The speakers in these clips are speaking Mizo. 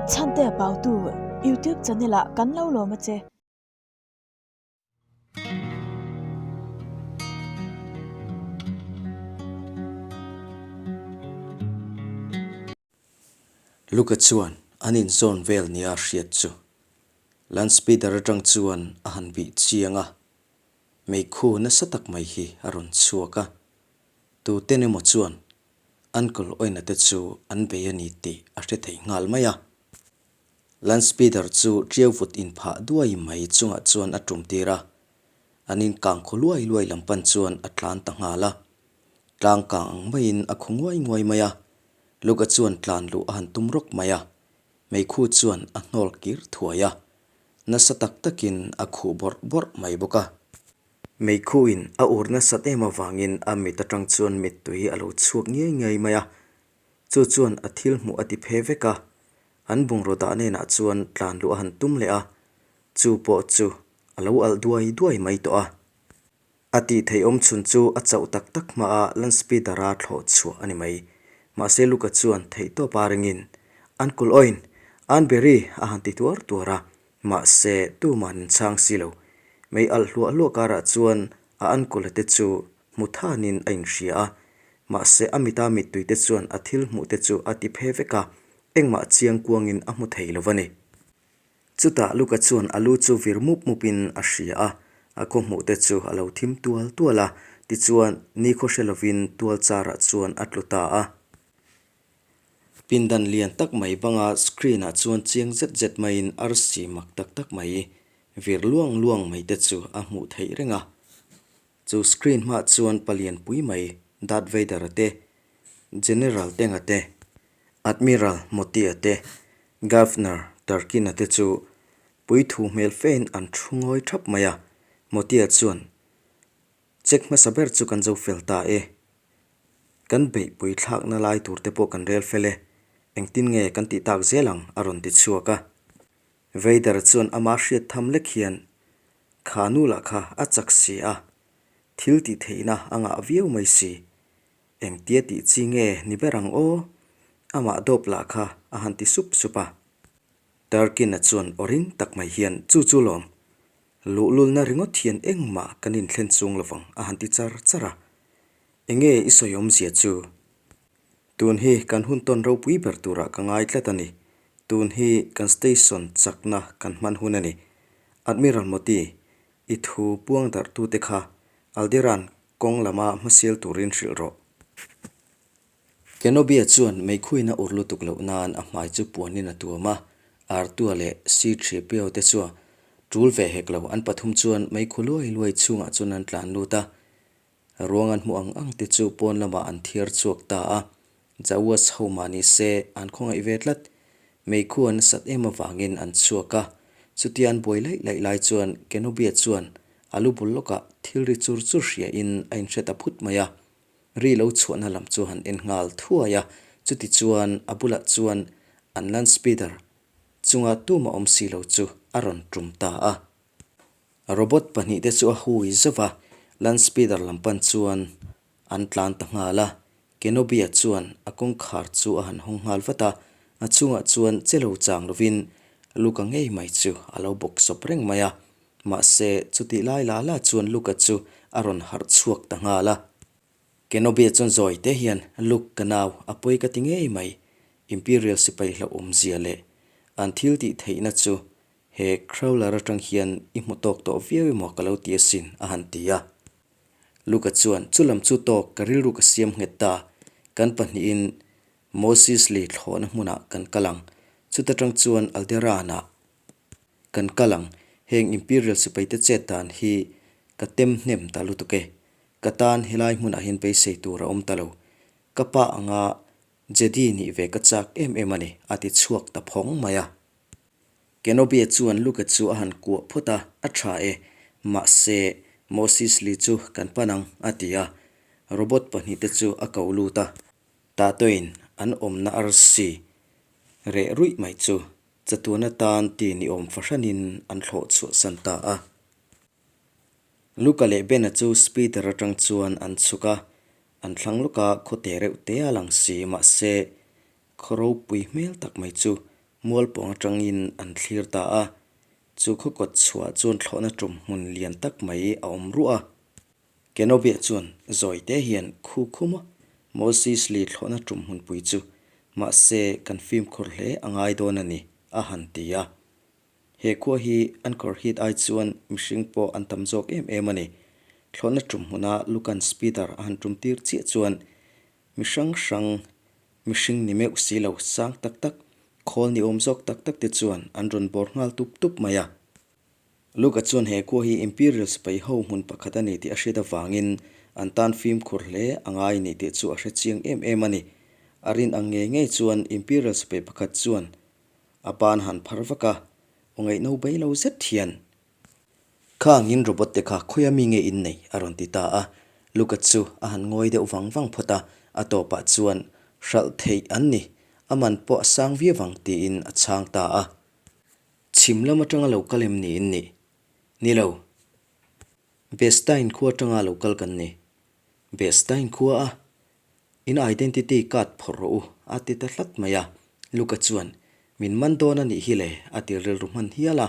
Chhantea Pautu YouTube channel ah kan lo lawm a che. Luka chuan an inzawn vel nia hriat chu Landspeeder atang chuan a han bih chiang a, meikhu nasa tak mai hi a rawn chhuak a, tuten emaw chuan Uncle Oina te chu an bei a ni tih a hre thei nghal mai a. Landspeeder chu ṭiau vut inphah duai mai chungah chuan a ṭum tir a, an inkang khaw luai luai lam pan chuan a tlan ta nghal a. Tlang kang ang maiin a khaw nguai nguai mai a, Luka chuan tlan luh a han tum rawk mai a, meikhu chuan a hnawl kir thuai a, nasa tak takin a khuh bawrh bawrh mai bawk a. Meikhuin a ur nasat em avangin a mit atang chuan mittui a lo chhuak ngiai ngiai mai a, chu chuan a thil hmuh a ti phe vek a, an bungraw dah nenah chuan tlan luh a han tum leh a, chu pawh chu a lo alh duai duai mai tawh a. A tih theih awm chhun chu a chauh tak tak hmaah Landspeeder-a thlawh chhuah a ni mai. Mahse Luka chuan theihtawp a ringin, Uncle Owen, Aunt Berry a han ti tuar tuar a, mahse tuman an chhang si lo. Mei alh hluah hluah karah chuan a uncle-a te chu hmu thanin a inhria a, mahse a mita mittui te chuan a thil hmuh te chu a ti phe vek a, engmah chiang kuangin a hmu thei lo a ni. Chutah Luka chuan a lu chu vir mup mupin a hria a, a khaw hmuh te chu a lo thim tual tual a, tichuan nikhaw hre lovin tual charah chuan a tlu ta a. Pindan lian tak mai banga screen ah chuan chiang zet zet maiin arsi mak tak tak mai vir luang luang mai te chu a hmuh theih reng a. Chu screen hmah chuan palian pui mai Darth Vader-a te, General Tenga te, Admiral Motia te, Governor Tarkin-a te chu puithu hmel fein an thu ngawi thap mai a. Motia chuan, Check hmasa ber chu kan zo fel ta e. Kan beihpui thlakna lai tur te pawh kan rel fel e. Engtin nge kan tih tak zel ang? a rawn ti chhuak a. Vader chuan ama hriat tham lek hian, Kha nu lah kha a chak si a, thil tih theihna a ngah viau mai si. Engtia tih chi nge ni ber ang aw? Amah dawp lah kha a han ti sup sup a. Tarkin-a chuan aw ring tak mai hian, Chu chu lawm, luhlulna ringawt hian engmah kan inthlen chung lovang a han ti char char a. Enge i sawi awmzia chu? Tun hi kan hun tawn ropui ber turah ka ngai tlat a ni. Tun hi kan station chakna kan hman hun a ni. Admiral Moti, i thu puang darhtute kha Alderan kawng lama hmasial turin hrilh rawh. Kenobia chuan meikhuina ur lutuk loh nan a hmai chu puanin a tuam a, Artua leh Sithriapio te chua tul ve hek lo. An pathum chuan meikhu luai luai chhungah chuan an tlan lut a. Ruang an hmuh ang ang te chu pawn lamah an thiar chhuak ta a, Jawas ho mah ni se an khawngaih ve tlat. Meikhu an nasat em avangin an chhuak a, chutia an buai laih laih lai chuan Kenobia chuan a lu bul lawkah thil ri chur chur hria in a inhre ta phut mai a, ri lo chhuahna lam chu han en nghal thuai a, chuti chuan a bulah chuan an land speeder chunga tumah awm si lo chu a rawn tum ta a. Robot pahnihte chu a hui zauh a, land speeder lam pan chuan an tlan ta nghal a. Kenobia chuan a kawngkhar chu a han hawng nghal vat a, a chungah chuan che lo chang lovin Luka ngei mai chu a lo bawk sawp reng mai a. Mahse, chutih lai la la chuan Luka chu a rawn harh chhuak ta nghal a. Kenobia chuan zawi te hian, Luke ka nau, a pawi ka ti ngei mai. Imperial sipai hlauhawmzia leh an thil tih theihna chu He Crowler atang hian i hmu tawk tawh viau emaw ka lo ti asin, a han ti a. Luka chuan, Chu lam chu tawk, ka rilru ka siam nghet ta. Kan pahnihin Moses Lee thlawhna hmunah kan kal ang. Chuta tang chuan Alderaan-ah kan kal ang. Heng Imperial sipaite chet dan hi ka tem hnem ta lutuk e. Ka tan helai hmunah hian beisei tur a awm ta lo. Ka pa anga Jedi nih ve ka chak em em a ni, a ti chhuak ta phawng mai a. Kenobia chuan Luka chu a han kuah phawt a, A tha e, mahse Moses Lee chu kan pan ang, a ti a. Robot pahnihte chu a ko lut a. Tatoin an awmna arsi reh ruih mai chu chatuan atan ti ni awm fahranin an thlawh chhuahsan ta a. Luka leh Bena chu speeder atang chuan an chhuk a, an thlang lawka khawte reuh te a lang si, mahse khaw ropui hmel tak mai chu. Mualpawng atangin an thlir ta a, chu khaw kawt chhuah chuan thlawhna tum hmun lian tak mai a awm ruah a. Kenobi-a chuan zawi te hian khu khum a, Moses Lee thlawhna tum hmunpui chu mahse kan fimkhur hle a ngai dawn a ni, a han ti a. He khua hi an kawr hit ai chuan mihring pawh an tam zawk em em a ni. Thlawhna tum hmuna Lucan Speeder a han tum tir chiah chuan mi hrang hrang, mihring ni meuh si lo sang tak tak, khawl ni awm zawk tak tak te chuan an rawn bawr nghal tup tup mai a. Luca chuan he khua hi Imperial sipai ho hmun pakhat a ni tih a hriat avangin an tan fimkhur hle a ngai ni tih chu a hre chiang em em a ni. A rin ang ngei ngei chuan Imperial sipai pakhat chuan A ban han phar vak a, aw ngaihno bai lo zet hian. Khangin robot te kha khawia mi nge in nei? a rawn ti ta a. Luca chu a han ngawi deuh vang vang phawt a, a tawpah chuan hralh theih an ni, a man pawh a sang viau ang tiin a chhang ta a. Chhim lam atanga lo kal em ni in nih? Ni lo. Bestein khua atanga lo kal kan ni. Bestein khua a? In identity card phawrh rawh u, a ti ta hlat mai a. Luca chuan, Min man dawn a nih hi le, a ti rilru hman hial a.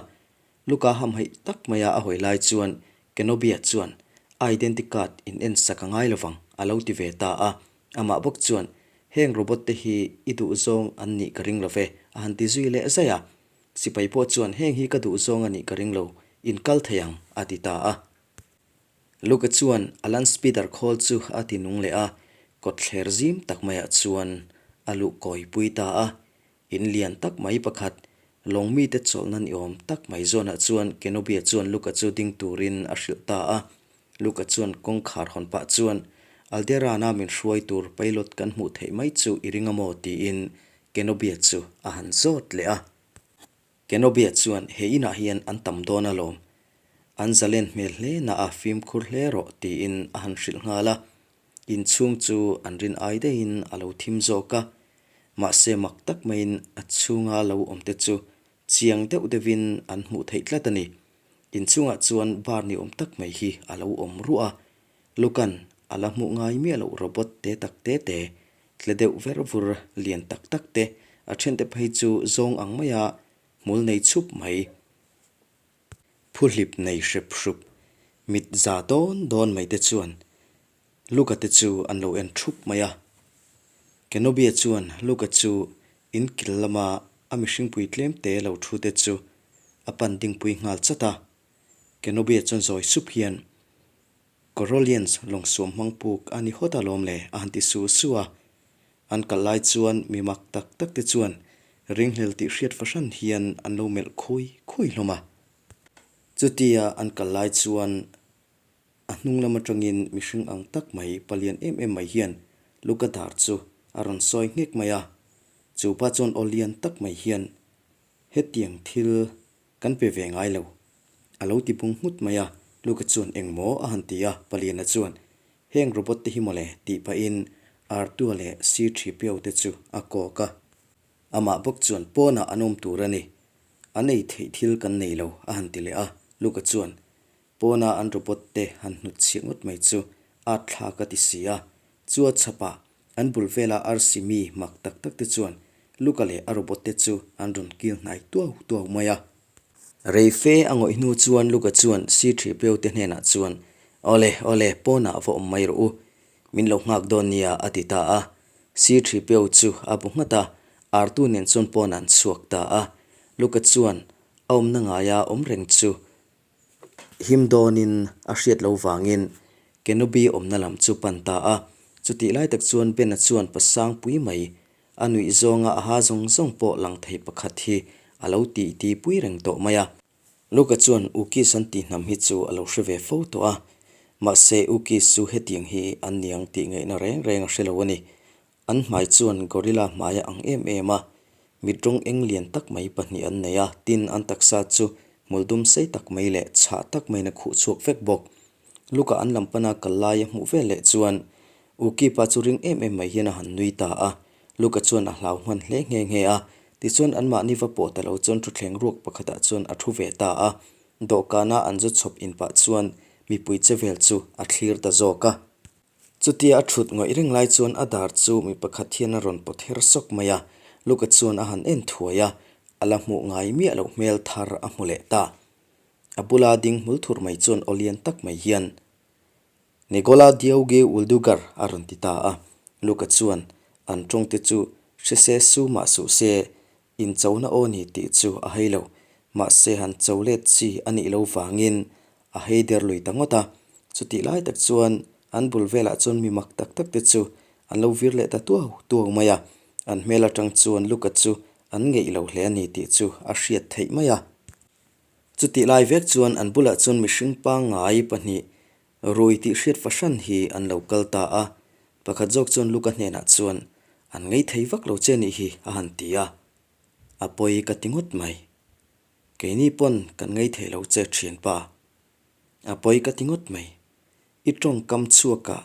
Luca hamhaih tak maia a hawi lai chuan Kenobia chuan, Identity card in en sak a ngai lovang, a lo ti ve ta a. Amah bawk chuan, Heng robot te hi i duhzawng an nih ka ring lo ve, a han ti zui leh zaih a. Sipai pawh chuan, Heng hi ka duhzawng a nih ka ring lo, in kal thei ang, a ti ta a. Luca chuan a land speeder khawl chu a ti nung leh a, kawtthler zim tak maiah chuan a luh kawi pui ta a. In lian tak mai pakhat, lawng mite chawlhna ni awm tak mai zawnah chuan Kenobia chuan Luca chu ding turin a hrilh ta a. Luca chuan kawngkhar hawn pah chuan, Alderaan-a min hruai tur pilot kan hmuh theih mai chu i ring a maw? tiin Kenobia chu a han zawt leh a. Kenobia chuan he inah hian an tam dawn alawm, an zalen hmel hle na a fimkhur hle rawh tiin a han hrilh nghal a. Inchhung chu an rin ai daihin a lo thim zawk a, mahse mak tak maiin a chhunga lo awm te chu chiang deuh deuhin an hmuh theih tlat a ni. Inchhungah chuan bar ni awm tak mai hi a lo awm ruah a, Lucan a la hmuh ngai miah loh robot te tak te te, tle deuh ver vur lian tak tak te, a thiante phei chu zawng ang maia hmul nei chhup mai, phuhlip nei hrep hrup, mit za dawn dawn mai te chuan Luca te chu an lo en thup mai a. Kenobia chuan Luca chu in kil lama a mihringpui tlem te lo thu te chu a pan dingpui nghal chat a. Kenobia chuan zawi sup hian, Corolians lawng suam hmang puk a ni hawt alawm le a han ti su su a. An kal lai chuan mi mak tak tak te chuan ringhlel tih hriat fahran hian an lo melh khui khui hlawm a. Chutia an kal lai chuan a hnung lam atangin mihring ang tak mai palian em em mai hian Luka dar chu a rawn sawi nghek mai a. Chu pa chuan aw lian tak mai hian hetiang thil Kan pe ve ngai lo. A lo ti bung nghut mai a, Luka chuan eng maw a han ti a, Paliana chuan, Heng robot te hi mawle tih pahin Artua leh Sir Thipio te chu a kawk a. Amah bawk chuan pawnah an awm tur a ni. An ei theih thil kan nei lo a han ti leh a, Luka chuan pawna an robot te han hnut chhiah ngawt mai chu at thlak a ti si a, chua chhapah An bul vela arsi mi mak tak tak te chuan Luka leh a robot te chu an rawn kil hnai tuau tuau mai a. Rei fe a ngawih hnu chuan Luka chuan C-3PO te hnenah chuan, Awle, awle, pawnah va awm mai rawh u. Min lo nghak dawn nia, a ti ta a. C-3PO chu a bu nghat a, Artu nen chuan pawnah an chhuak ta a. Luka chuan a awmna ngaia awm reng chu Him dawnin a hriat lo vangin Kenobi awmna lam chu pan ta a. Chutih lai tak chuan Ben-a chuan pasang pui mai, a nuih zawnga a ha zawng zawng pawh lang thei pakhat hi a lo tih ti pui reng tawh mai a. Luka chuan Ukis an tih hnam hi chu a lo hre ve fo tawh a, mahse Ukis chu hetiang hi an niang tih ngaihna reng reng a hre lo a ni. An hmai chuan gorilla hmai a ang em em a, mit rawng eng lian tak mai pahnih an nei a, tin an taksa chu hmul dum sei tak mai leh chhah tak maiin a khuh chhuak vek bawk. Luka an lam pana kal lai a hmuh vel leh chuan Ukipa chu ring em em mai hian a han nui ta a, Luka chuan a hlau hman hle nghe nghe a, tichuan anmahni va pawh ta lo chuan thutthleng ruak pakhatah chuan a thu ve ta a, dawhkana an zu chhawp inpah chuan mipui che vel chu a thlir ta zawk a. Chutia a thut ngawih reng lai chuan a dar chu mi pakhat hian a rawn pawt her sawk mai a, Luka chuan a han en thuai a. a la hmuh ngai miah loh hmel thar a hmu leh ta. A bula ding hmul thur mai chuan aw lian tak mai hian, Negola Diauge Uldugar a rawn ti ta a. Luka chuan an tawngte chu hre se su mah suh se, inchona aw ni tih chu a hei lo. Mahse han cho let chi a nih lo vangin a hei der lui ta ngawt a. Chutih lai tak chuan an bul velah chuan mi mak tak tak te chu an lo vir leh ta tuau tuau mai a. An hmel atang chuan Luka chu an ngeih lo hle a ni tih chu a hriat theih mai a. Chutih lai vek chuan an bulah chuan mihring pangngai pahnih rui tih hriat fahran hi an lo kal ta a, pakhat zawk chuan Luka hnenah chuan, An ngei thei vak lo che nih hi a han ti a, a pawi ka ti ngawt mai. Keini pawn kan ngei thei lo che thianpa. A pawi ka ti ngawt mai. I tawngkam chhuakah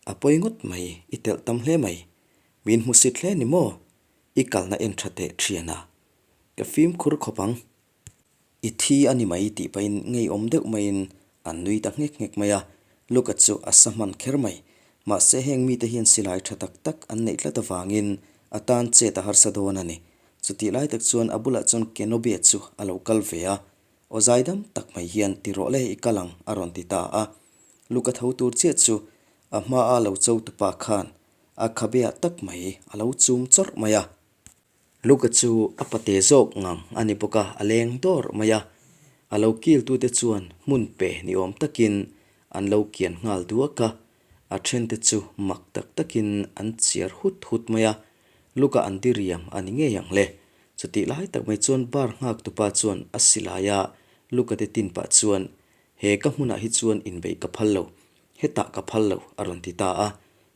a pawi ngawt mai, i telh tam hle mai. Min hmusit hle ni maw? I kalna en tha teh thiana. Ka fimkhur khawp ang. I thi a ni mai tih pahin ngeiawm deuh maiin an nui ta nghek nghek mai a, Luka chu a sa hman kher mai. Mahse heng mite hian silai tha tak tak an neih tlat avangin a tan chet a harsa dawn a ni. Chutih lai tak chuan a bulah chuan Kenobia chu a lo kal ve a, aw zaidam tak mai hian ti rawh le i kal ang a rawn ti ta a. Luka tho tur chiah chu a hmaa lo cho tupa khan a khabeah tak mai a lo chum chawrh mai a. Luka chu a pate zawk ngang a ni bawk a, a leng dawr mai a. A lo kiltute chuan hmun pe ni awm takin an lo kian nghal duak a, a thente chu mak tak takin an chiar hut hut mai a. Luka an diriam a ni ngei ang le. Chutih lai tak mai chuan bar nghak tupa chuan a silai a, Luka te tin pah chuan, He ka hmunah hi chuan inbeih ka phal lo, hetah ka phal lo, a rawn ti ta a.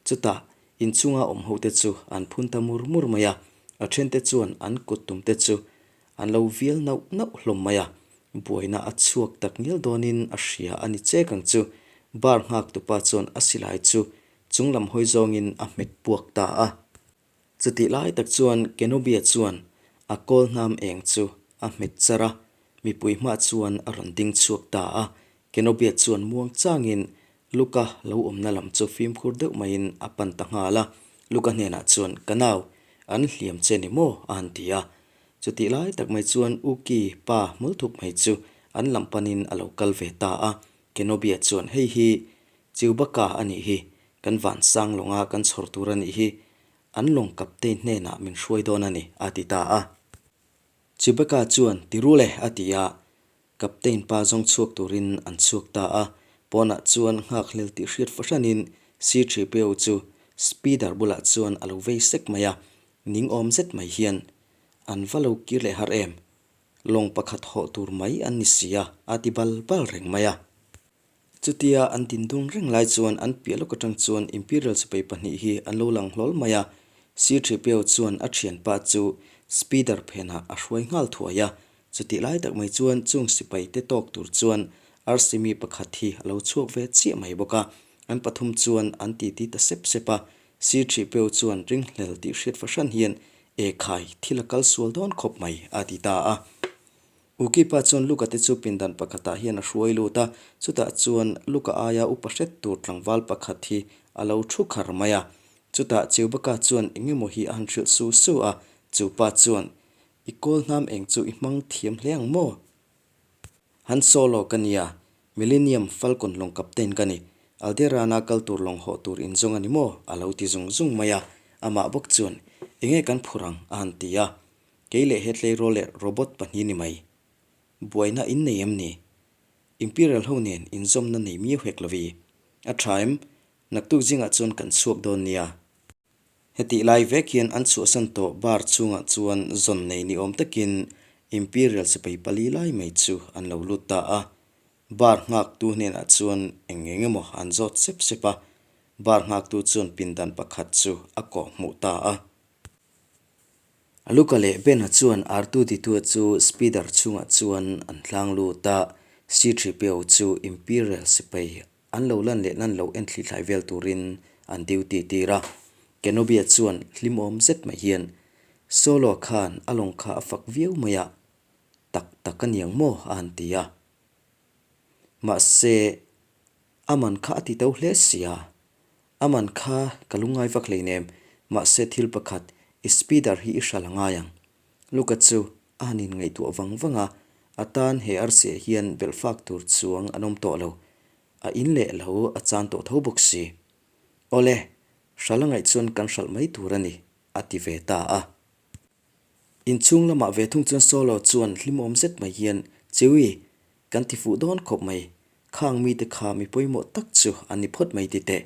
Chutah Inchunga awm hote chu an phun ta mur mur mai a, a thente chuan an kut tumte chu an lo vial nauh nauh hlawm mai a, buaina a chhuak tak ngial dawnin a hria a ni chek ang chu. Bar nghak tupa chuan a silai chu chung lam hawi zawngin a hmet puak ta a. Chutih lai tak chuan Kenobia chuan a kawl hnam eng chu a hmet char a, mipui hmah chuan a rawn ding chhuak ta a, Kenobia chuan muang changin Luka lo awmna lam chu fimkhur deuh maiin a pan ta nghal a, Luka hnenah chuan, Ka nau, an hliam che ni maw? a han ti a. Chutih lai tak mai chuan Uki pa hmul thup mai chu an lam panin a lo kal ve ta a. Kenobia chuan, Hei hi Chewbacca a nih hi, kan vansang lawnga kan chhawr tur a nih hi, an lawng kaptein hnenah min hruai dawn a ni, a ti ta a. Chewbacca chuan, Ti rul e, a ti a. Captain pa zawng chhuak turin an chhuak ta a, pawnah chuan nghakhlel tih hriat fahranin C-3PO chu speeder bulah chuan a lo vei sek mai a, ning awm zet mai hian an va lo kir leh har em? Lawng pakhat hawh tur mai an ni si a, a ti bal bal reng mai a. Chutia an din dun reng lai chuan an piah lawk atang chuan Imperial sipai pahnih hi an lo lang hlawl mai a, C-3PO chuan a thianpa chu speeder phenah a hruai nghal thuai a, chutih lai tak mai chuan chung sipai te tawk tur chuan RC mi pakhat hi a lo chhuak ve chiah mai bawk a, an pathum chuan an titi ta sep sep a, C-3PO chuan ringhlel tih hriat fahran hian Ekhai, thil a kal sual dawn khawp mai a ti ta a. Ukipa chuan Luka te chu pindan pakhatah hian a hruai lut a, chutah chuan Luka aia upa hret tur tlangval pakhat hi a lo thu khar mai a. Chutah Chewbacca chuan eng emaw hi a han hrilh su su a, chu pa chuan, I kawl hnam eng chu i hmang thiam hle ang maw? Han Solo ka nia, Millennium Falcon lawng captain ka ni. Alderaan-a kal tur lawng hawh tur inzawng a ni maw? a lo ti zung zung mai a, amah bawk chuan, Enge kan phur ang? a han ti a. Kei leh he tleirawl leh robot pahnih ni mai. Buaina in nei em ni? Imperial ho nen inzawmna nei miau hek lo i. A tha em? Naktuk zingah chuan kan chhuak dawn nia. Hetih lai vek hian an chhuahsan tawh bar chhungah chuan zawn nei ni awm takin Imperial sipai pali lai mai chu an lo lut ta a. Bar nghaktu hnenah chuan eng eng emaw an zawt sep sep a. Bar nghaktu chuan pindan pakhat chu a kawh hmuh ta a. Luka leh Ben-a chuan Artu Ditua chu speeder chhungah chuan an hlang lut a, C-3PO chu Imperial sipai an lo lan leh lan lo en thlithlai vel turin an duty tir a. Kenobi-a chuan hlimawm zet mai hian, Solo khan a lawng kha a fak viau mai a, tak tak a niang maw? a han ti a. Mahse, a man kha a ti to hle sia. A man kha ka lungngai vak hleinem, mahse thil pakhat, i speeder hi i hral a ngai ang. Luka chu A han inngaihtuah vang vang a, a tan he arsiah hian belh fak tur chuang an awm tawh lo. A in leh lo a chan tawh tho bawk si. Awle, hralh a ngaih chuan kan hralh mai tur a ni, a ti ve ta a. Inchhung lamah ve thung chuan Solo chuan hlimawm zet mai hian, Chewie, kan ti fuh dawn khawp mai. Khang mite kha mi pawimawh tak chu an ni phawt mai ti teh.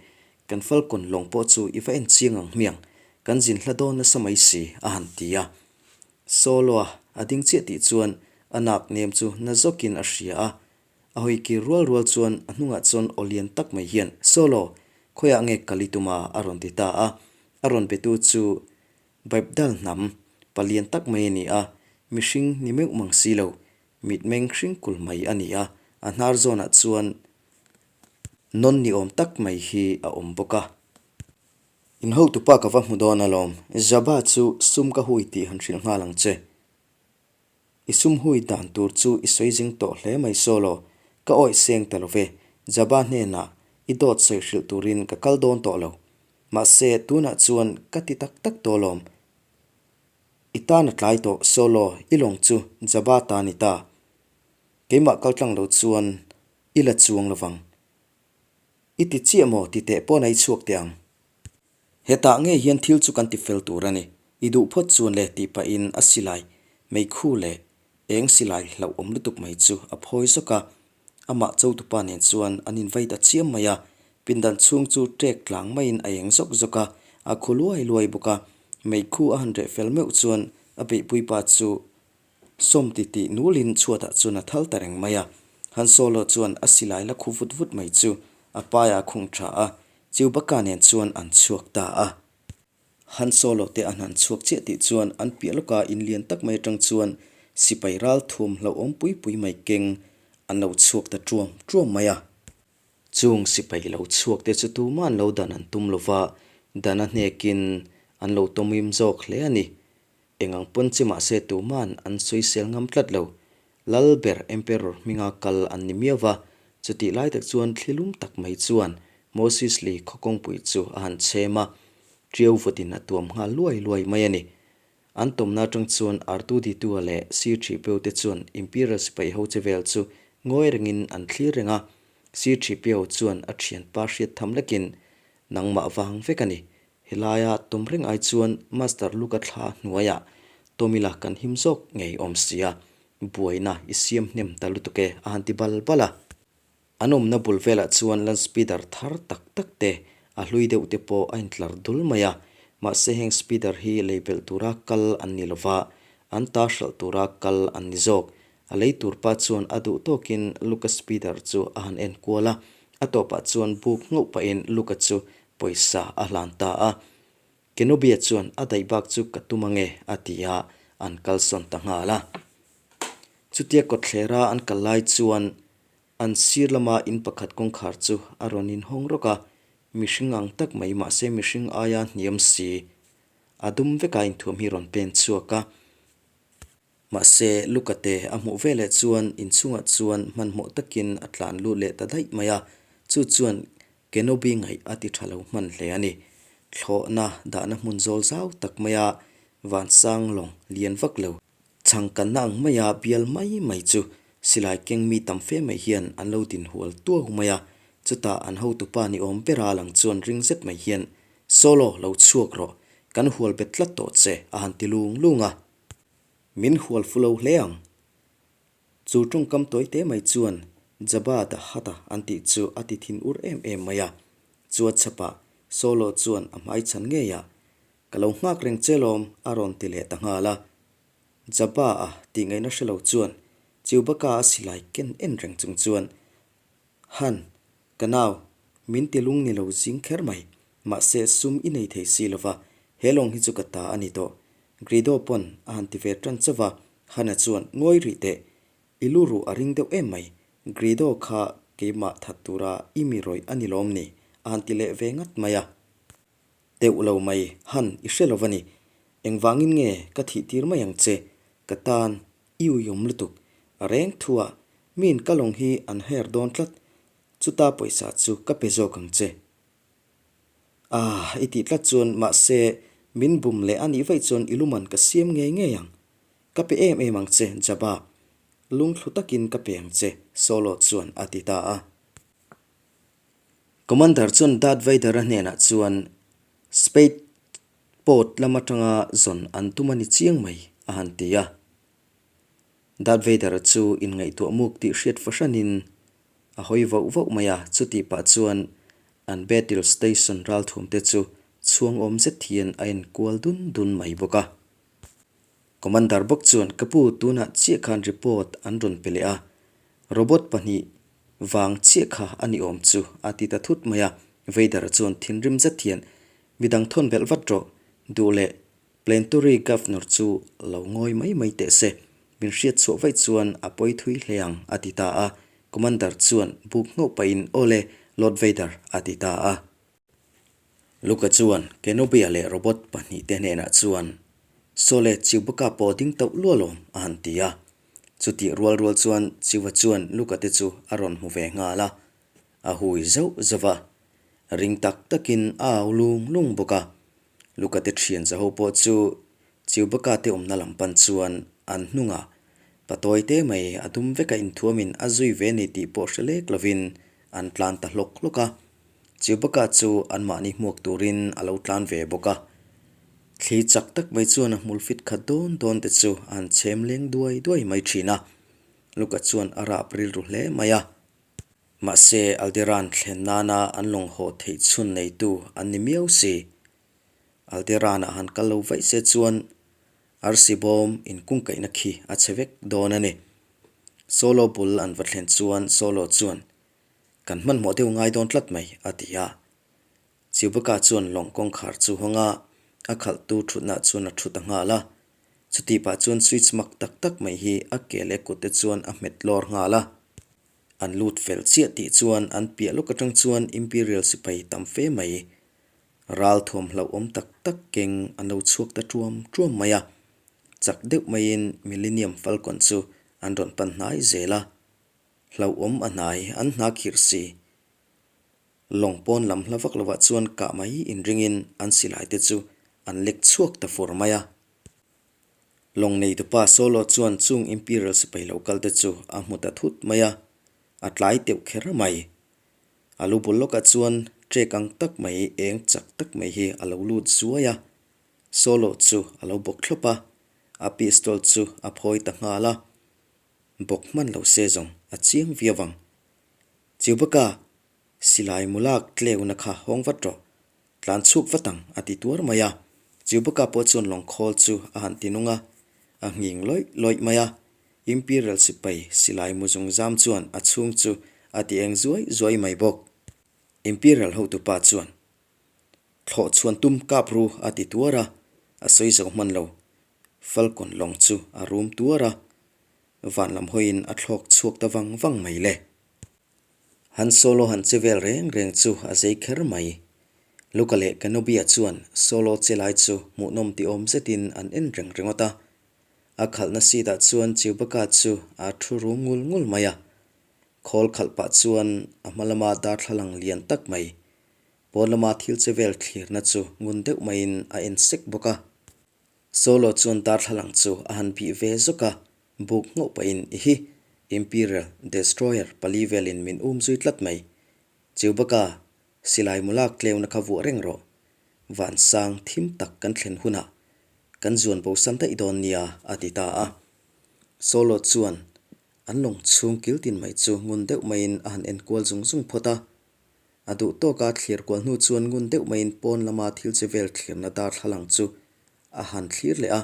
Kan Falcon lawng pawh chu i va en chiang ang hmiang. Kan zin hla dawn nasa mai si, a han ti a. Solo-a a ding chiah tih chuan a nak nem chu na zawkin a hria a. A hawi kir rual rual chuan a hnungah chuan aw lian tak mai hian, Solo, khawiah nge kal i tum a? a rawn ti ta a. A rawn betu chu Baibdal hnam, palian tak mai a ni a, mihring ni meuh mang si lo, mitmeng hring kul mai a ni a, a hnar zawnah chuan nawn ni awm tak mai hi a awm bawk a. In hotupa ka va hmu dawn alawm, Jabba chu sum ka hui tih han hrilh nghal ang che. I sum hui dan tur chu i sawi zing tawh hle mai Solo, ka awih seng ta lo ve, Jabba hnenah i dawt sawi hrilh turin ka kal dawn tawh lo. Mahse, tunah chuan ka ti tak tak tawh alawm. I tan a tlai tawh Solo, i lawng chu Jabba ta ni ta. Keimah kal tlang lo chuan i la chuang lovang. I ti chiah maw ti teh pawn a i chhuak teh ang. Hetah ngei hian thil chu kan ti fel tur a ni. I duh phawt chuan le tih pahin a silai meikhu leh eng silai hlauh awm lutuk mai chu a phawi zawk a. Amah chotupa nen chuan an invai ta chiam mai a. Pindan chhung chu ṭek tlang maiin a eng zawk zawk a, a khu luai luai bawk a. Meikhu a han reh fel meuh chuan a beihpuipa chu Sawm ti tih nulin chhuatah chuan a thal ta reng mai a. Han Solo chuan a silai la khu vut vut mai chu a paiah a khung tha a, Chewbacca nen chuan an chhuak ta a. Han Solo te an han chhuak chiah tih chuan an piah lawka in lian tak mai atang chuan sipai ral thum hlauhawm pui pui mai keng an lo chhuak ta tuam tuam mai a. Chung sipai lo chhuak te chu tumah an lo dan an tum lova, dan a hnekin an lo tawmim zawk hle a ni. Eng ang pawn che mahse tuman an sawisel ngam tlat lo. Lal ber Emperor hminga kal an ni miau va, chutih lai tak chuan thli lum tak mai chuan Moses Lee khaw kawngpui chu a han chhem a, ṭiau vawtin a tuam nghal luai luai mai a ni. An tawmna aṭang chuan R2-D2-a leh C-3PO te chuan Imperial sipai ho che vel chu ngawi rengin an thlir reng a, C-3PO chuan a ṭhianpa hriat tham lekin, Nangmah vang vek a ni, Helaia tum reng ai chuan Master Luka thla hnuaiah Tomila kan him zawk ngei awm sia, buaina i siam hnem ta lutuk e a han ti bal bal a. An awmna bul velah chuan land speeder thar tak tak te, a hlui deuh te pawh a intlar dul mai a, mahse heng speeder hi lei belh tura kal an ni lova, an ta hralh tura kal an ni zawk. A lei tur pa chuan a duh tawkin Luka speeder chu a han en kual a, a tawpah chuan buk nghauh pahin Luka chu Pawisa a hlan ta a. Kenobia chuan a daih bak chu ka tum ange a ti a, an kalsawn ta nghal a. Chutia kawtthlera an kal lai chuan an sir lama in pakhat kawngkhar chu a rawn inhawng rawk a, mihring ang tak mai mahse mihring aia hniam si a dum veka inthuam hi rawn pen chhuak a. Mahse, Luka te a hmuh veleh chuan inchhungah chuan hmanhmawh takin a tlan lut leh ta daih mai a, chu chuan Kenobi ngaih a ti tha lo hman hle a ni. Thlawhna dahna hmun zawl zau tak maia vansang lawng lian vak lo, chhangkanna ang maia bial mai mai chu silai keng mi tam fe mai hian an lo din hual tuau mai a, chutah an hotupa ni awm bera lang chuan ring zet mai hian, Solo, lo chhuak rawh, kan hual bet tlat tawh che, a han ti lung lung a. Min hual fu lo hle ang. Chu tawngkam tawi te mai chuan Jabba the Hutt-a an tih chu a ti thin ur em em mai a. Chua chhapah Solo chuan a hmai chhan ngei a, Ka lo nghak reng che lawm a rawn ti leh ta nghal a. Jabba-a tih ngaihna hre lo chuan Chewbacca a silai ken en reng chung chuan Han, ka nau, min ti lung ni lo zing kher mai. Mahse, sum i nei thei si lova, he lawng hi chu ka ta a ni tawh. Grido pawn a han ti ve tan chauh va, Hana chuan, Ngawi rih teh, i lu ruh a ring deuh em mai. Grido kha keimah that tura i mi rawih a ni lawm ni? a han ti leh ve ngat mai a. Teuh lo mai, Han, i hre lo va ni. Engvangin nge ka thih tir mai ang che? Ka tan I uiawm lutuk. A reng thu a, miin ka lawng hi an her dawn tlat. Chuta pawisa chu ka pe zawk ang che. Ah, i tih tlat chuan mahse min bum leh a nih vaih chuan i luman ka siam ngei ngei ang. Ka pe em em ang che, Jabba. Lungthlu takin ka pe ang che, Solo chuan a ti ta a. Commander chuan Darth Vader-a hnenah chuan Spade Port lam atanga zawn an tum a ni chiang mai, a han ti a. Darth Vader-a chu inngaihtuah muk tih hriat fahranin a hawi vauh vauh mai a, chutih pah chuan an battle station ralthumte chu chhuang awm zet hian a enkual dun dun mai bawk a. Commander bawk chuan ka pu tunah chiah khan report an rawn pe leh a, robot pahnih vang chiah kha a ni awm chu a ti ta thut mai a, Vader-a chuan thinrim zet hian midang thawn belh vat rawh, duh leh Planetary Governor chu lo ngawi mai mai teh se, min hriat chhuah vaih chuan a pawi thui hle ang a ti ta a, Commander chuan buk hnawh pahin aw le Lord Vader a ti ta a. Luka chuan Kenobi-a leh robot pahnihte hnenah chuan, Sawle, Chewbacca pawh ding tauh luah lawm, a han ti a. Chutih rual rual chuan Chewa chuan Luka te chu a rawn hmu ve nghal a, a hui zauh zauh a. Ring tak takin a au lung lung bawk a. Luka te thian zaho pawh chu Chewbacca te awmna lam pan chuan an hnungah patawi te mai a dum veka inthuamin a zui ve ni tih pawh hre lek lovin an tlan ta hlawk hlawk a. Chewbacca chu anmahni hmuak turin a lo tlan ve bawk a. Thli chak tak mai chuan a hmul fit khat dawn dawn te chu a han chhem leng duai duai mai thin a. Luka chuan a rap rilru hle mai a. Mahse, Alderaan thlen nana an lawng haw theih chhun neitu an ni miau si. Alderaan-ah han kal lo vaih se chuan arsi bawm inkungkaihna khi a chhe vek dawn a ni. Solo bul an va thlen chuan Solo chuan Kan hmanhmawh deuh ngai dawn tlat mai, a ti a. Chewbacca chuan lawng kawngkhar chu hawng a, a khalhtu thutnah chuan a thu ta nghal a. Chutih pah chuan switch mak tak tak mai hi a ke leh kut te chuan a hmet lawr nghal a. An lut fel chiah tih chuan an piah lawk atang chuan Imperial sipai tam fe mai ral thuam hlauhawm tak tak keng an lo chhuak ta tuam tuam mai a. Chak deuh maiin Millennium Falcon chu an rawn pan hnai zel a. Hlauhawm a hnai an hna khirh si. Lawng pawn lam hla vak lovah chuan kah mai inringin an silai te chu an lek chhuak ta fur mai a. Lawng neitupa Solo chuan chung Imperial sipai lo kal te chu a hmu ta thut mai a, a tlai teuh kher mai. A lu bul lawkah chuan trek ang tak mai eng chak tak mai hi a lo lut zuai a. Solo chu a lo bawk thlawp a, a pistol chu a phawi ta nghal a. Bawk hman lo se zawng a chiang viau ang. Chewbacca, silai mulak tleuna kha hawng vat rawh. Tlan chhuk vat ang, a ti tuar mai a. Chewbacca pawh chuan lawng khawl chu a han ti nung a, a nghing lawih lawih mai a. Imperial sipai silai mu zung zam chuan a chhung chu a ti eng zuai zuai mai bawk. Imperial hotupa chuan, Thlawh chhuan tum kap ru, a ti tuar a, a sawi zo hman lo. Falcon lawng chu a rum tuar a, van lam hawiin a thlawk chhuak ta vang vang mai le. Han Solo han che vel reng reng chu a zei kher mai. Luca leh Kenobi-a chuan Solo che lai chu hmuhnawm ti awm zetin an en reng ringawt a. A khalhna seat-ah chuan Chewbacca chu a thu rum ngul ngul mai a. Khawl khalh pah chuan a hma lama darthlalang lian tak mai, pawn lama thil che vel thlirna chu ngun deuh maiin a en sek bawk a. Solo chuan darthlalang chu a han bih ve zawk a, buk nghauh pahin i hi Imperial Destroyer pali velin min um zui tlat mai. Chewbacca, silai mulak tleuna kha vuah reng rawh. Vansang thim tak kan thlen hunah kan zuan bosan daih dawn nia, a ti ta a. Solo chuan an lawng chhung kil tin mai chu ngun deuh maiin a han enkual zung zung phawt a. A duh tawka thlir kual hnu chuan ngun deuh maiin pawn lama thil che vel thlirna darthlalang chu a han thlir leh a,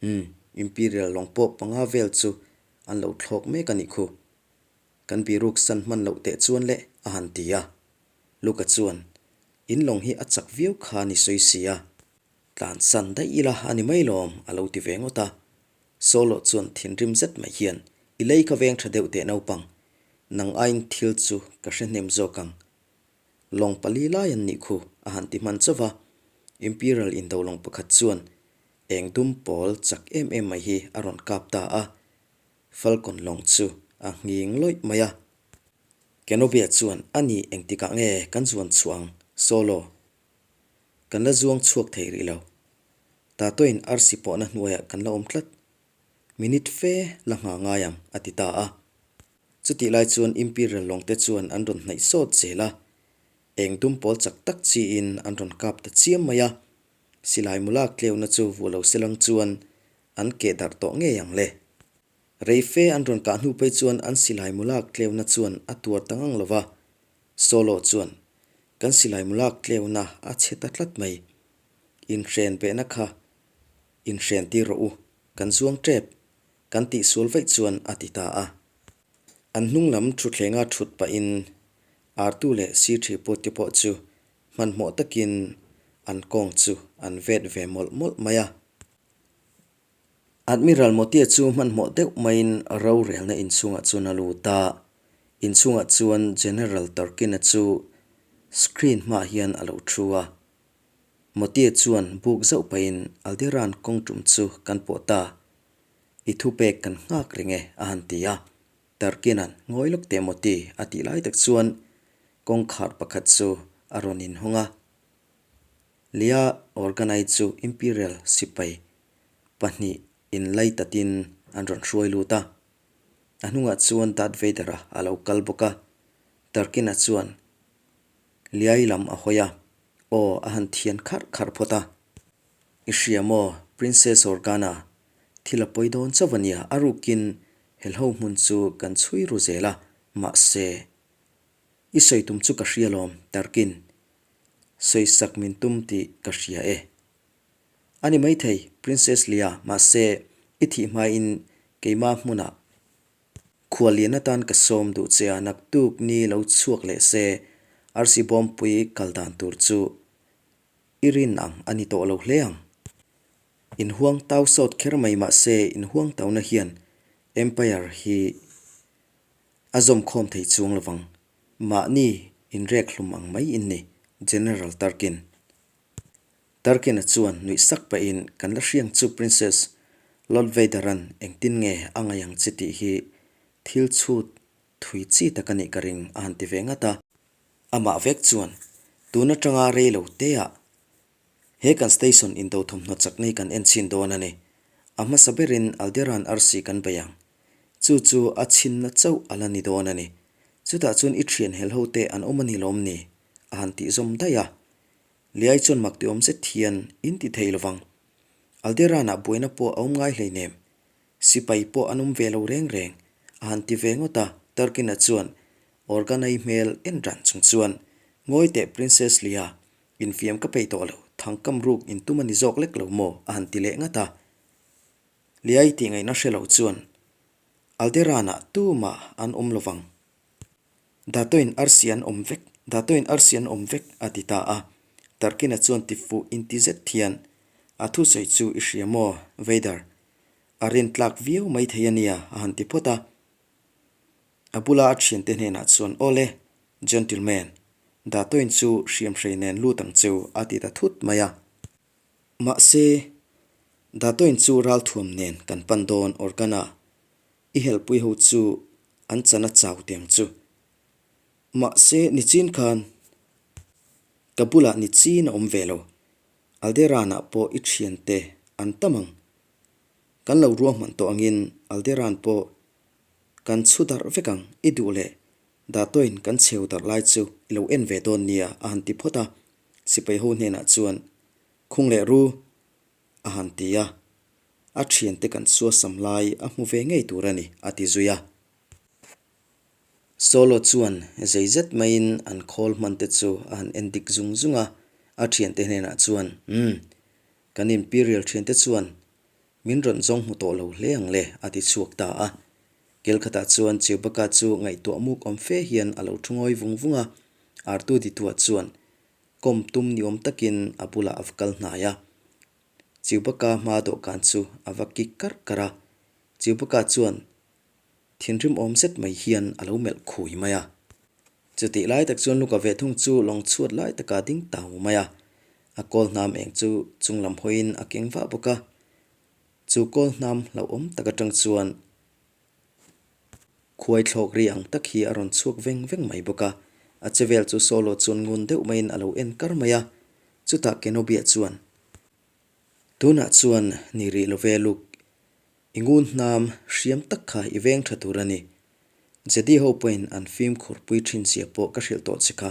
Umm, Imperial lawng pawh panga vel chu an lo thlawk mek a nih khu. Kan biruk san hman loh teh chuan le, a han ti a. Luka chuan, In lawng hi a chak viau kha ni sawi si a. Tlan san daih ila a ni mai lawm, a lo ti ve ngawt a. Solo chuan thinrim zet mai hian, I lei ka veng tha deuh teh naupang, nang aiin thil chu ka hre hnem zawk ang. Lawng pali lai an nih khu, a han ti hman chauh va. Imperial indo lawng pakhat chuan eng dum pawl chak em em mai hi a rawn kap ta a. Falcon lawng chu a nghing lawih mai a. Kenobia chuan, A ni engtikah nge kan zuan chhuah ang, Solo? Kan la zuang chhuak thei rih lo. Tatoin arsi pawhna hnuaiah kan la awm tlat. Minute fe la nghah ngai ang, a ti ta a. Chutih lai chuan Imperial lawngte chuan an rawn hnaih sawt zel a, eng dum pawl chak tak chiin an rawn kap ta chiam mai a. Silai mulak tleuna chu vuah lo selang chuan an keh darh tawh ngei ang le. Rei fe an rawn kah hnu phei chuan an silai mulak tleuna chuan a tuar ta ngang lo va, Solo chuan, Kan silai mulak tleuna a chhe ta tlat mai. Inhren behna kha inhren tir rawh u, kan zuang tep, kan tihsual vaih chuan a ti ta a. An hnung lam thuthlenga thut pahin Artu leh Sithiput te pawh chu hmanhmawh takin an kawng chu an vet ve mawlh mawlh mai a. Admiral Motia chu hmanhmawh deuh maiin rorelna inchhungah chuan a lut a, inchhungah chuan General Tarkin-a chu screen hmaah hian a lo thu a. Motia chuan buk zauh pahin Alderan kawng tum chu kan pawh ta, i thupek kan nghak reng e a han ti a. Tarkin-a'n ngawi lawk teh Moti a tih lai tak chuan kawngkhar pakhat chu a rawn inhawng a. Lia Organai chu Imperial sipai pahnih inlai tatin an rawn hruai lut a. A hnungah chuan Darth Vader-a a lo kal bawk a. Tarkin-a chuan Liai lam a hawi a, aw a han thian kharh kharh phawt a. I hria maw, Princess Organa, thil a pawi dawn chauh a nia, a rukin helho hmun chu kan chhui ru zel a, mahse, i sawi tum chu ka hria lawm, Tarkin. Sawisak min tum tih ka hria e. A ni maithei, Princess Leia, mahse, i thih hmain keimah hmunah khuallian atan ka sawm duh che a, naktuk ni lo chhuak leh se, arsi bawmpui kal dan tur chu i rin ang a ni tawh lo hle ang. Inhuang tau sawt kher mai mahse inhuang tauna hian Empire hi a zawmkhawm thei chuang lovang. Mahni inrek hlum ang mai in ni, General Tarkin. Tarkin-a chuan nuih sak pahin kan la hriang chu Princess Lord Vader-a'n engtin nge a ngaih ang che tih hi thil chhut thui chi tak a nih ka ring a han ti ve ngat a. Amah vek chuan tun atanga rei lo teah He kan station indo thawmhnaw chakna hi kan en chhin dawn a ni. A hmasa berin Alderan arsi kan bei ang. Chu chu a chhinna chauh a la ni dawn a ni. Chutah chuan i thian hel ho te an awm a ni lawm ni? A han tih zawm daih a. Liai chuan mak ti awm zet hian in ti thei lovang. Alderan-ah buaina pawh a awm ngai hleinem. Sipai pawh an awm ve lo reng reng, a han ti ve ngawt a. Tarkin-a chuan Organa-i hmel en ran chung chuan, Ngawi teh Princess Leia, Infiam ka peih tawh lo, thangkam ruk intum a ni zawk lek lo maw? a han ti leh ngat a. Liai tih ngaihna hre lo chuan Alderan-ah tumah an awm lo vang. Datoin arsi an awm vek, Datoin arsi an awm vek, a ti ta a. Tarkina chuan ti fuh inti zet hian, A thusawi chu i hria maw, Vader? A rintlak viau maithei a nia, a han ti phawt a. A bula a thiante hnenah chuan, Awle, gentleman, Datoin chu hriamhrei nen lut ang cheu, a ti ta thut mai a. Mahse, Datoin chu ralthuam nen kan pan dawn, Organa, i helpui ho chu an chan a chau tiang chu. Mahse, nichin khan ka bulah nichin a awm ve lo, Alderan-ah pawh i thiante an tam ang. Kan lo ruahman tawh angin Alderan pawh Kan chhu darh vek ang, i duh leh Datoin kan chheu darh lai chu i lo en ve dawn nia a han ti phawt a, sipai ho hnenah chuan Khung leh ru a han ti a, a thiante kan suasam lai a hmu ve ngei tur a ni a ti zui a. Solo chuan zei zet maiin an khawl hman te chu a han en dik zung zung a, a thiante hnenah chuan Umm, kan Imperial thiante chuan Min rawn zawng hmu tawh lo hle ang le, a ti chhuak ta a. Kelkhatah chuan Chewbacca chu ngaihtuah muk awm fe hian a lo thu ngawi vung vung a, Artu Ditua chuan kawm tum ni awm takin a bulah a va kal hnai a. Chewbacca hma dawhkan chu a va kik karh karh a, Chewbacca chuan thinrim awm zet mai hian a lo melh khui mai a. Chutih lai tak chuan Luka ve thung chu lawng chhuat lai taka ding tau mai a, a kawl hnam eng chu chung lam hawiin a keng vah bawk a. Chu kawl hnam hlauhawm tak atang chuan khuai thlawk ri ang tak hi a rawn chhuak veng veng mai bawk a. A che vel chu Solo chuan ngun deuh maiin a lo en kar mai a. Chutah Kenobi-a chuan, Tunah chuan ni rih lo ve Luke. I ngun hnam hriam tak kha i veng tha tur a ni. Jedi ho pawhin an fimkhur pui thin zia pawh ka hrilh tawh che kha.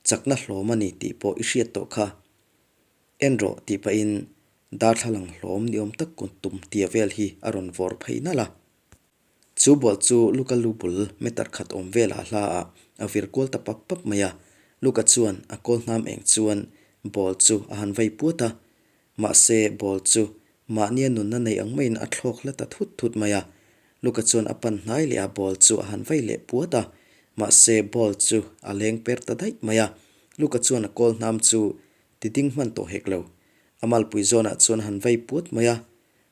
Chakna hlawm a ni tih pawh i hriat tawh kha. En rawh tih pahin darthlalang hlawm ni awm tak kut tum tia vel hi a rawn vawr phei nalh a. Chu bawlh chu Luka lu bul meter khat awm velah hla ah a vir kual ta pap pap mai a. Luka chuan a kawl hnam eng chuan ball chu a han vei puat a. Mahse ball chu mahnia nunna nei ang maiin a thlawk hla ta thut thut mai a. Luka chuan a pan hnai leh a ball chu a han vei leh puat a. Mahse ball chu a leng per ta daih mai a. Luka chuan a kawl hnam chu ti ding hman tawh hek lo. A malpui zawnah chuan a han vei puat mai a.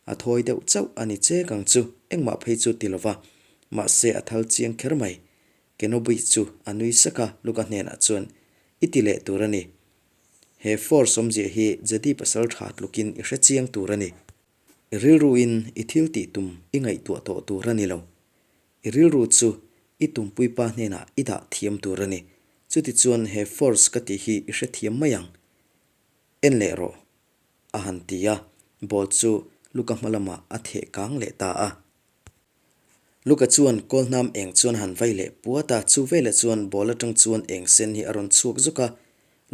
A thawi deuh chauh a ni chek ang chu, engmah phei chu ti lova. Mahse a thal chiang kher mai. Kenobi chu a nui sak a, Luka hnenah chuan, I ti leh tur a ni. He force awmzia hi Jedi pasal tha tlukin i hre chiang tur a ni. I rilruin i thil tih tum i ngaihtuah tawh tur a ni lo. I rilru chu i tumpuipa hnenah i dah thiam tur a ni. Chutichuan he force ka tih hi i hrethiam mai ang. En leh rawh. A han ti a, ball chu Luka hma lamah a theh kang leh ta a. Luka chuan kawl hnam eng chuan a han vai leh puat a, chu veleh chuan ball atang chuan eng sen hi a rawn chhuak zuk a,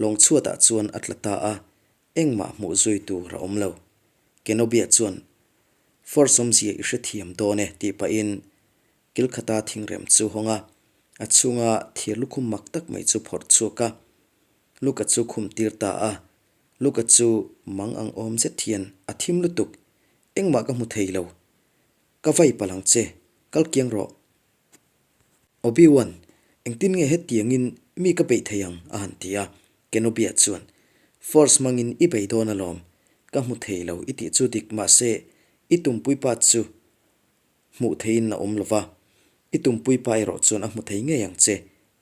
lawng chhuatah chuan a tla ta a, engmah hmuh zui tur a awm lo. Kenobia chuan, Force awmzia i hrethiam dawn e, tih pahin kilkhata thingrem chu hawng a, a chhunga thir lukhum mak tak mai chu phawrh chhuak a, Luka chu khum tir ta a, Luka chu mang ang awm zet hian a thim lutuk, engmah ka hmu thei lo. Ka vai palh ang che, kal kiang rawh. Obi-Wan, engtin nge hetiangin mi ka beih thei ang? a han ti a, Kenobi-a chuan, Force hmangin i bei dawn alawm, ka hmu thei lo i tih chu dik mahse i tumpuipa chu hmuh theiin a awm lo va, i tumpuipa erawh chuan a hmu thei ngei ang che,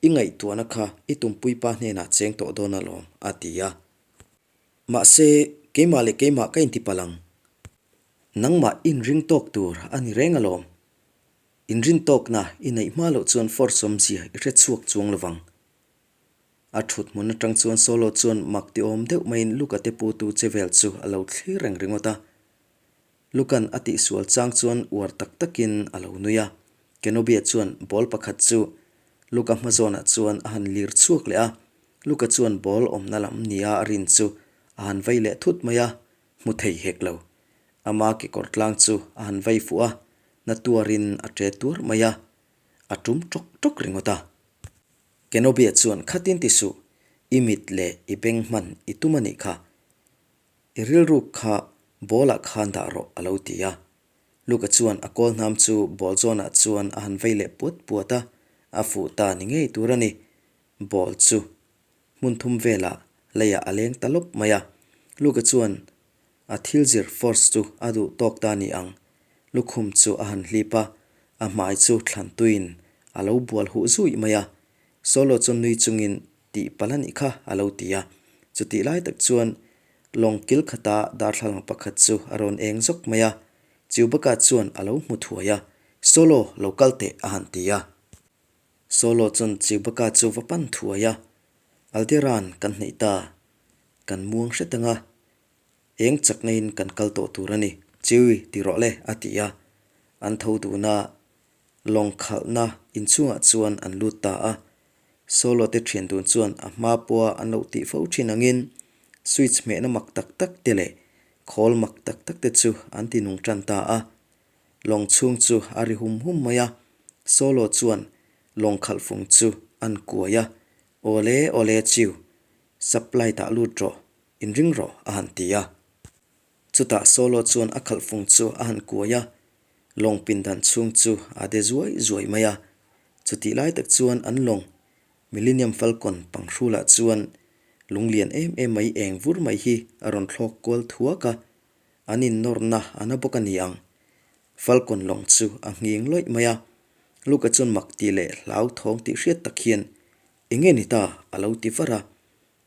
i ngaihtuahna kha i tumpuipa hnenah cheng tawh dawn alawm, a ti a. Mahse, keimah leh keimah ka inti palh ang. Nangmah inring tawk tur a ni reng alawm. Inrin tawkna i neih hma loh chuan force awmzia i hre chhuak chuang lovang. A thut hmun atang chuan Solo chuan mak ti awm deuh maiin Luka te putu che vel chu a lo thlir reng ringawt a. Lukan a tihsual chang chuan uar tak takin a lo nui a. Kenobia chuan ball pakhat chu Luka hmazawnah chuan a han lir chhuak leh a. Luka chuan ball awmna lam nia a rin chu a han vei leh thut mai a, hmu thei hek lo. Ama kekawr tlang chu a han vei fuh a, na tuarin a ṭe tuar mai a, a ṭum ṭawk ṭawk ringawt a. Kenobia chuan khatin ti suh, i mit leh i beng hman i tum a nih kha. I rilruk kha ball ah khan dah rawh a lo ti a. Luka chuan a kawl hnam chu ball zawnah chuan a han vei leh puat puat a, a fuh ta ni ngei tur a ni. Ball chu hmun thum velah leiah a leng ta lawp mai a. Luka chuan a thil zir force chu a duh tawk ta ni ang. Lukhum chu a han hlip a, a hmai chu thlan tuiin a lo bual huh zuih mai a. Solo chu nui chungin tih palh a nih kha a lo ti a. Chutih lai tak chuan lawng kil khata darthlalang pakhat chu a rawn eng zawk mai a, Chewbacca chuan a lo hmu thuai a, Solo, lo kal teh a han ti a. Solo chuan Chewbacca chu va pan thuai a, Alderaan kan hneih ta, kan muang hret ang a, eng chakna-in kan kal tawh tur a ni, Chewie ti rawh le a ti a. An tho dun a, Lawng khalhna inchhungah chuan an lut ta a, Solo te thian dun chuan a hma pawha an lo tih fo thin angin switch hmehna mak tak tak te leh khawl mak tak tak te chu an ti nung tan ta a. Lawng chhung chu a ri hum hum mai a, Solo chuan lawng khalh fung chu an kuai a, Awle awle chiu, supply tah lut rawh, inring rawh a han ti a. Chutah Solo chuan a khalh fung chu a han kuai a, lawng pindan chhung chu a de zuai zuai mai a. Chutih lai tak chuan an lawng Millennium Falcon panghrulah chuan lunglian em em mai eng vur mai hi a rawn thlawk kual thuak a, an innawrna a na bawk a ni ang. Falcon lawng chu a nghing lawih mai a, Luka chuan mak tih leh hlauthawng tih hriat tak hian, Enge ni ta? a lo ti var a.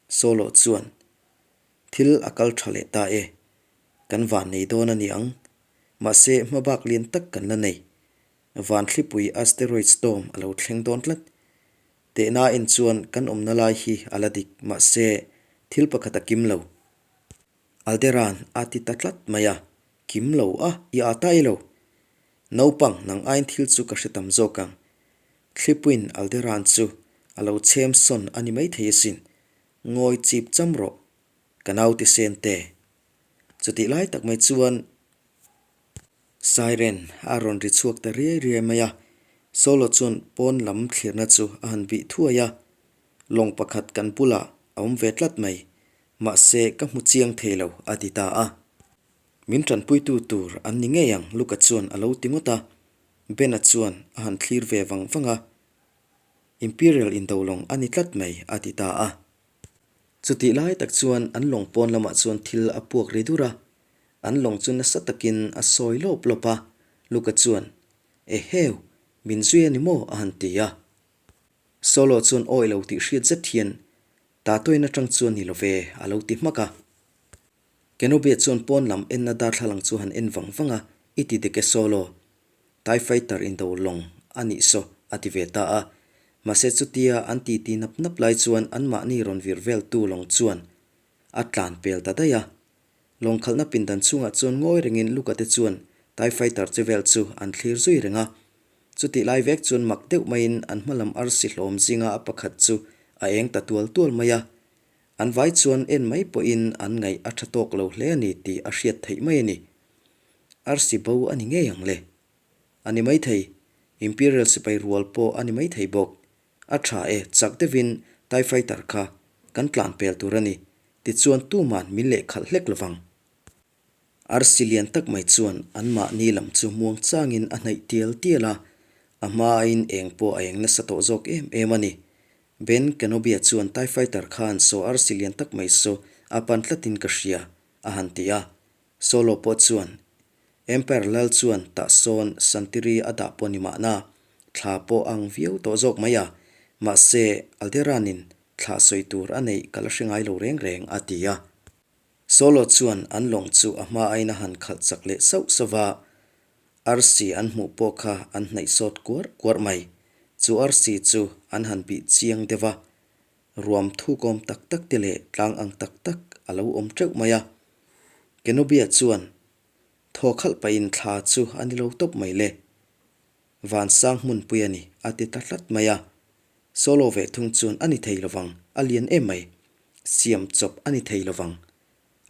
Solo chuan, Thil a kal tha leh ta e. Kan van nei dawn a ni ang. Mahse, hmabak lian tak kan la nei. Van thlipui asteroid storm a lo thleng dawn tlat. Tehna en chuan kan awmna lai hi a la dik, mahse, thil pakhat a kim lo. Alderan a ti ta tlat mai a, Kim lo a, i â ta i lo. Naupang, nang aiin thil chu ka hre tam zawk ang. Thlipuiin Alderan chu a lo chhem sawn a ni maithei asin. Ngawi chip cham rawh, ka naute sen te. Chutih lai tak mai chuan Siren a rawn ri chhuak ta riai riai mai a, Solo chuan pawn lam thlirna chu a han bih thuai a, Lawng pakhat kan bulah a awm ve tlat mai, mahse ka hmu chiang thei lo, a ti ta a. Min tanpuitu tur an ni ngei ang, Luka chuan a lo ti ngawt a. Ben-a chuan a han thlir ve vang vang a, Imperial indo lawng a ni tlat mai, a ti ta a. Chutih lai tak chuan an lawng pawn lamah chuan thil a puak ri dur a, an lawng chu nasa takin a sawi lawp lawp a, Luka chuan, Eheu, min zui a ni maw? a han ti a. Solo chuan awi lo tih hriat zet hian, Tatoin atang chuan ni lo ve, a lo ti hmak a. Kenobi chuan pawn lam enna darthlalang chu han en vang vang a, I ti dik e Solo. TIE fighter indo lawng a nih saw, a ti ve ta a. Mahse chutia an titi nap nap lai chuan anmahni rawn vir veltu lawng chuan a tlan pel ta daih a. Lawng khalhna pindan chhungah chuan ngawi rengin Luka te chuan TIE fighter che vel chu an thlir zui reng a. Chutih lai vek chuan mak deuh maiin an hma lam arsi hlawm zinga a pakhat chu a eng ta tual tual mai a. An vai chuan en mai pawhin an ngaih a tha tawk lo hle a ni tih a hriat theih mai a ni. Arsi bo a ni ngei ang le. A ni maithei, Imperial sipai rual pawh a ni maithei bawk. A tha e, chak deuhin TIE fighter kha kan tlan pel tur a ni, tichuan tuman min lehkhalh hlek lovang. Arsi lian tak mai chuan anmahni lam chu muang changin a hnaih tial tial a, a hmain eng pawh a eng nasa tawh zawk em em a ni. Ben Kenobi-a chuan TIE fighter khan saw arsi lian tak mai saw a pan tlatin ka hria, a han ti a. Solo pawh chuan Empire lal chuan tah sawn santiri a dah pawh ni mahna, thla pawh a ang viau tawh zawk mai a, mahse Alderanin thla sawi tur a neih ka la hre ngai lo reng reng, a ti a. Solo chuan an lawng chu a hma aiin a han khalh chak leh sauh sauh va, arsi an hmuh pawh kha an hnaih sawt kuarh kuarh mai. Chu arsi chu an han bih chiang deuh va, ruam thukawm tak tak te leh tlang ang tak tak a lo awm teuh mai a. Kenobia chuan thaw khalh pahin thla chu a ni lo tawp mai le. Vansang hmunpui a ni, a ti ta tlat mai a. Solo ve thung chuan a ni thei lovang, a lian em mai. Siam chawp a ni thei lovang,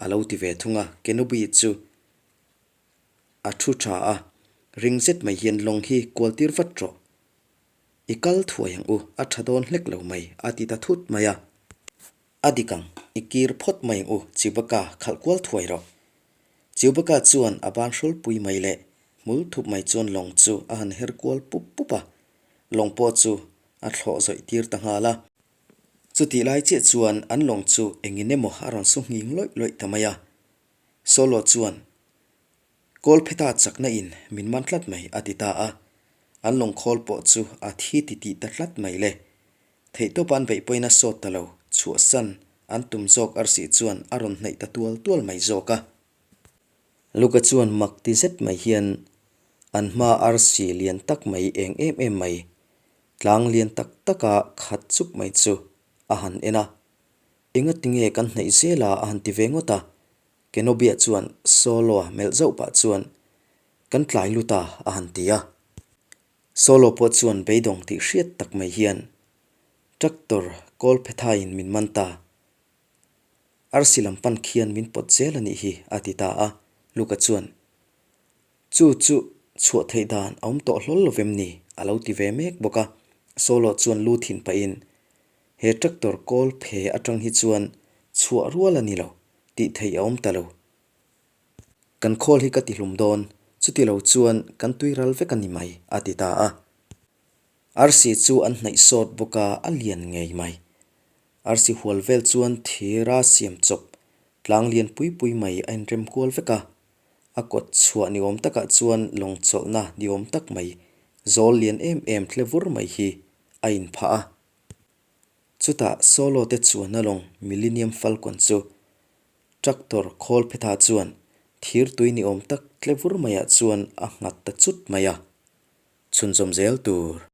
a lo ti ve thung a. Kenobi chu a thu tha a, ring zet mai hian lawng hi kual tir vat rawh. I kal thuai ang u, a tha dawn hlek lo mai, a ti ta thut mai a. A dik ang, i kir phawt mai ang u, Chewbacca khalh kual thuai rawh. Chewbacca chuan a ban hrawlpui mai leh hmul thup mai chuan lawng chu a han her kual pup pup a, lawng pawh chu a thlawh zawih tir ta nghal a. Chutih lai chiah chuan an lawng chu engin emaw a rawn su nghing lawih lawih ta mai a. Solo chuan, Kawlpheta chakna in min man tlat mai a ti ta a. An lawng khawl pawh chu a thi ti tih ta tlat mai le. Theihtawp an beih pawhin a sawt ta lo, chhuahsan an tum zawk arsih chuan a rawn hnaih ta tual tual mai zawk a. Luka chuan mak ti zet mai hian an hma arsi lian tak mai eng em em mai, tlang lian tak taka khat chuk mai chu a han en a. Engatinge kan hnaih zel a a han ti ve ngawt a. Kenobia chuan Solo-a melh zauh pah chuan, Kan tlai lut a a han ti a. Solo pawh chuan beidawng tih hriat tak mai hian, Tractor kawl phe thaiin min man ta. Arsi lam pan khian min pawt zel a nih hi, a ti ta a. Luka chuan, Chu chu chhuah theih dan a awm tawh hlawl lo vem ni? a lo ti ve mek bawk a. Solo chuan lu thin pahin, He tractor kawl phe atang hi chuan chhuah rual a ni lo, tih theih a awm ta lo. Kan khawl hi ka ti hlum dawn, chuti lo chuan kan tui ral vek a ni mai, a ti ta a. Arsi chu an hnaih sawt bawk a, a lian ngei mai. Arsi hual vel chuan thira siam chawp tlang lian pui pui mai a inrem kual vek a. A kawt chhuah ni awm takah chuan lawng chawlhna ni awm tak mai, zawl lian em em tle vur mai hi a inphah a. Chutah Solo te chuan a lawng Millennium Falcon chu Tractor khawl phetah chuan thir tui ni awm tak tle vur maiah chuan a nghat ta chut mai a. Chhunzawm zel tur.